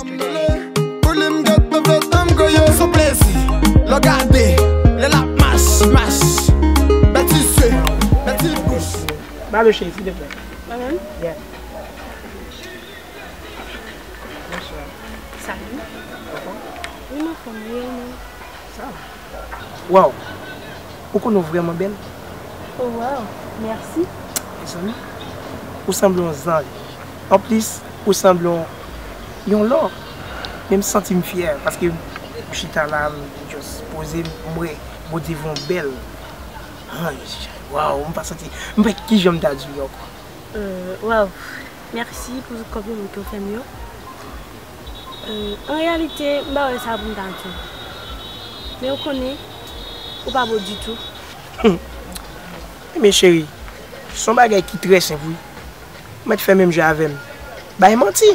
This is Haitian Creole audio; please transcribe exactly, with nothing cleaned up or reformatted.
Pou li m gade nan vèt an m goyo. Son plezi, lè w gade, lè l ap mach, mach. Bèl ti zye, bèl ti bouch. Ba l cheri, silvouplè. Mwen menm? Yeah. Bonsoir. Salut. Wi, m anfòm, wi, ou menm? Sa va. Waw! Ou konnen w vrèman bèl. Oh, waw! Mèsi. Mezanmi, ou sanble yon zanj. Anplis, ou sanble yon, yon lò. Men m santi m fyè paske m chita la, m just poze m, m wè Bondye voye yon bèl anj. Waw, m pa santi, m pa kijan m ta di w ankò. Euh, waw, mèsi pou tout konpliman ke w fè m yo. Euh, an reyalite, m pa wè sa pou m ta di w. Men ou konnen, ou pa bo ditou. Ebyen cheri, se yon bagay ki trè senp wi. Ou mèt fè menm jan avè m. Bay manti.